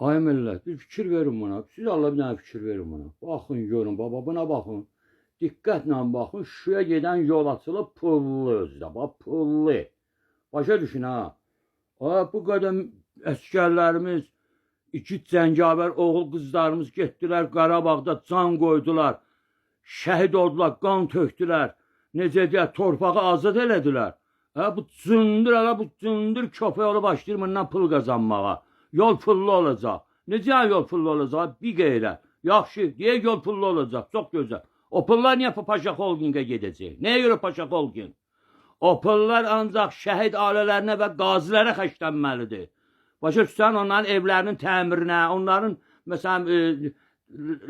Ay millət, bir fikir verin buna. Siz Allah bir dənə fikir verin buna. Baxın, görün, baba, buna baxın. Diqqətlə baxın, Şuşaya gedən yol açılıb pullu özü də, bax, pullu. Başa düşün ha. Ay, bu qədər əsgərlərimiz, iki cəngavər oğul qızlarımız getdilər Qarabağda can qoydular. Şəhid oldular, qan tökdülər. Necə deyək, torpağı azad elədilər. Hə, bu cındır, hələ bu cındır köpək oğlu başlayır bundan pul qazanmağa. Yol pullu olacaq. Necə yol pullu olacaq? Bir qeyrət. Yaxşı, deyək yol pullu olacaq. Çox gözəl. O pullar niyə Paşa Holdingə gedəcək? Nəyə görə Paşa Holding? O pullar ancaq şəhid ailələrinə və qazilərə xərclənməlidir. Başa düşürsən, onların evlərinin təmirinə, onların məsələn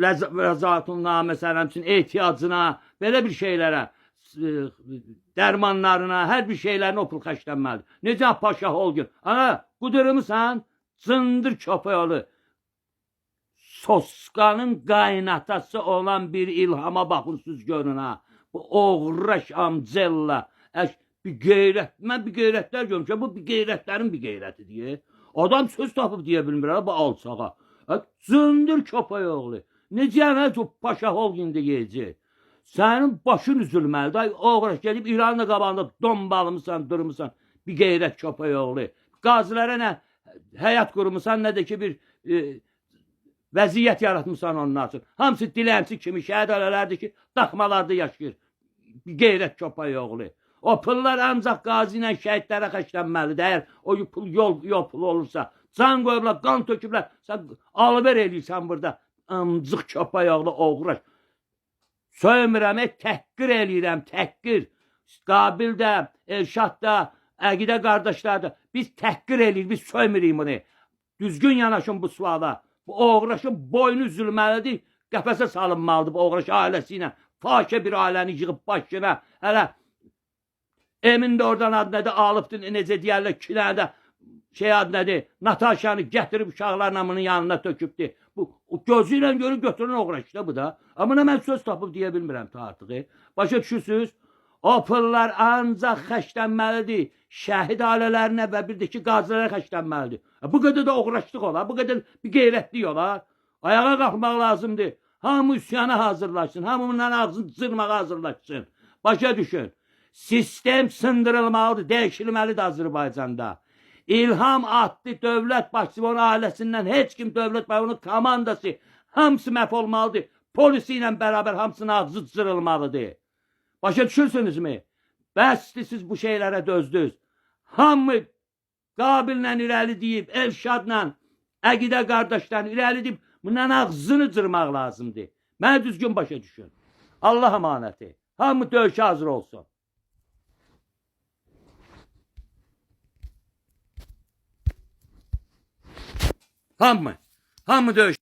ləzzatına, məsələn üçün ehtiyacına, belə bir şeylərə, dərmanlarına, hər bir şeylərinə o pul xərclənməlidir. Necə Paşa Holding? Ana, qudurmusan? Cındır köpək oğlu. Soskanın qaynatası olan bir İlhama baxın siz görün ha. Bu oğraş amcella. Əş, bir qeyrət, mən bir qeyrətlər görmüşəm. Bu bir qeyrətlərin bir qeyrəti deyə. Adam söz tapıb deyə bilmir ha bu alçağa. Cındır köpək oğlu. Necə yəni o Paşa Holdingdə yeyəcək? Sənin başın üzülməlidir. Ay oğraş gedib İranın qabağında dombalımısan, durmusan. Bir qeyrət köpək oğlu. Qazilərə nə həyat qurmusan, nə də ki bir vəziyyət yaratmısan onlar üçün. Hamısı dilənçi kimi şəhid ailələrdir ki, daxmalarda yaşayır. Bir qeyrət köpək oğlu. O pullar ancaq qazi ilə şəhidlərə xərclənməlidir. Əgər o pul yol pulu olursa, can qoyublar, qan töküblər. Sən alver eləyirsən burada. Amcıq köpək oğlu oğraş. Söymürəm, təhqir eləyirəm, təhqir. Qabil də, Elşad da, Əqidə qardaşlar da. Biz təhqir eləyirik, biz söymürük bunu. Düzgün yanaşın bu suala. Bu oğraşın boynu üzülməlidir, qəfəsə salınmalıdır bu oğraş ailəsi ilə. Fahişə bir ailəni yığıb başına. Hələ Emin də oradan adı nədir, alıbdı, necə deyərlər, iki dənə də şey adı nədir, Nataşanı gətirib uşaqlarla bunun yanına tökübdü. Bu o gözü ilə görüb götürün oğraşda bu da. Amma mən söz tapıb deyə bilmirəm ta artıq. Başa düşürsüz? O pullar ancaq xərclənməlidir. Şəhid ailələrinə və bir də ki qazilərə xərclənməlidir. Bu qədər də oğraşlıq olar, bu qədər bir qeyrətlik olar. Ayağa qalxmaq lazımdır. Hamı üsyana hazırlaşsın, hamı bunların ağzını cırmağa hazırlaşsın. Başa düşün. Sistem sındırılmalıdır, dəyişilməlidir Azərbaycanda. İlham adlı dövlət başçısı onun ailəsindən heç kim dövlət başçısı, onun komandası hamısı məhv olmalıdır. Polisi ilə bərabər hamısının ağzı cırılmalıdır. Başa düşürsünüzmü? Bəsdir siz bu şeylərə dözdünüz. Hamı Qabillə irəli deyib, Elşadla, Əqidə qardaşlarla irəli deyib, bunların ağzını cırmaq lazımdır. Mənə düzgün başa düşün. Allah əmanəti. Hamı döyüşə hazır olsun. Hamı. Hamı döyüş.